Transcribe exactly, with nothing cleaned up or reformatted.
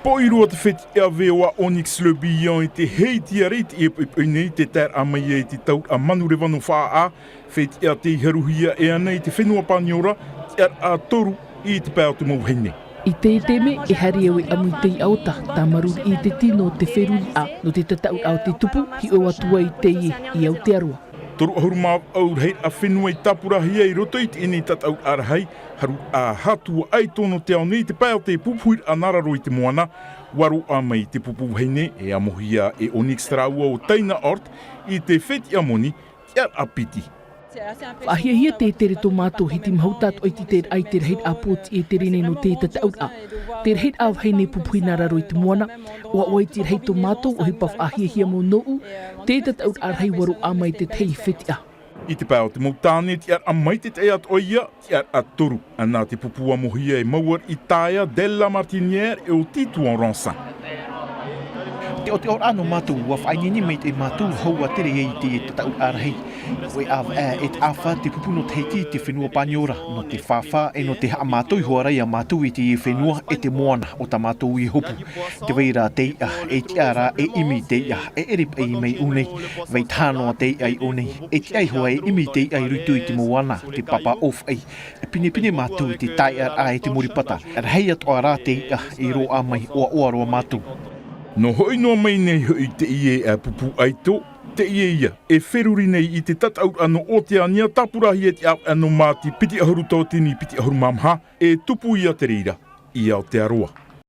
Poʻi roa te fetiʻa veʻa Onyx Le Brillant i te heiti arei te ia poipoi nei te taeraʻa mai ai te tauraʻa manureva nō faʻaʻā. Fetiʻa tei haruhia e ana i te fenua paniora te araʻa toru i te pae o te mau vahine. I te teme e haere au e ʻamu i te iʻa ota, tāmaruri i te tino o te feruriraʻa nō te tataʻuraʻa o te tupu, hiʻo atu ai teie i Aotearoa. Toru ʻahuru mā vaʻu rahiraʻa fenua i tāpurahia i roto i teie tataʻuraʻa rahi. Haru a hatua ai tōna te ao nei te pae o te pupuhiraʻa nā raro i te moana. Ua roaʻa mai te pupu vahine e amohia e Onyx rāua o Taina Art i te fetiʻa moni te araʻa piti. Faʻahiahia te tere tō mātou hiti mahuta atu ai te tere ai te rahiraʻa pōti e tere nei nō te tataʻuraʻa. Te rahiraʻa vahine pupuhi nā raro i te moana. Ua ʻoaʻoa i te rahi tō mātou ʻohipa faʻahiahia mau nōʻu te tataʻuraʻa rahi ua roaʻa mai te tahi fetiʻa. I te pae o te mau tāne te araʻa mai te taʻi atu o ia te araʻa toru. Ana te pupu amohia e mau ariʻi taea Della Martinière e o Tito en Rancin. Te ʻoteʻoraʻa nō mātou ua faʻaineine mai te mātou hau a tere ai te tataʻuraʻa rahi. Ua ʻāvaʻe e te ʻāfa te pupu nō tahiti i te fenua paniora nō te fāfā e nō te haʻamātou i hoara i a mātou i te fenua e te moana o tā mātou i hopu. Te vai rā te iʻa e tiʻa rā e ʻimi te iʻa e ʻere paʻi mai ʻunei. Vai taha noa te iʻa i ʻunei e tiʻa iho e ʻimi te iʻa i roto i te moana te papa ʻōfaʻi. E pinepine mātou i te taeʻaraʻa e te moripata rahi atoʻa rā te iʻa i roaʻa mai ʻoaʻoa roa mātou. Nō hoʻi noa mai nei hoʻi teie a pupu aito teie ia e feruri nei i te tataʻuraʻa nō ʻoteania tāpurahia te ʻāvaʻe nō māti piti ʻahuru tauatini piti ʻahuru mā maha. E tupu ia te reira i Aotearoa.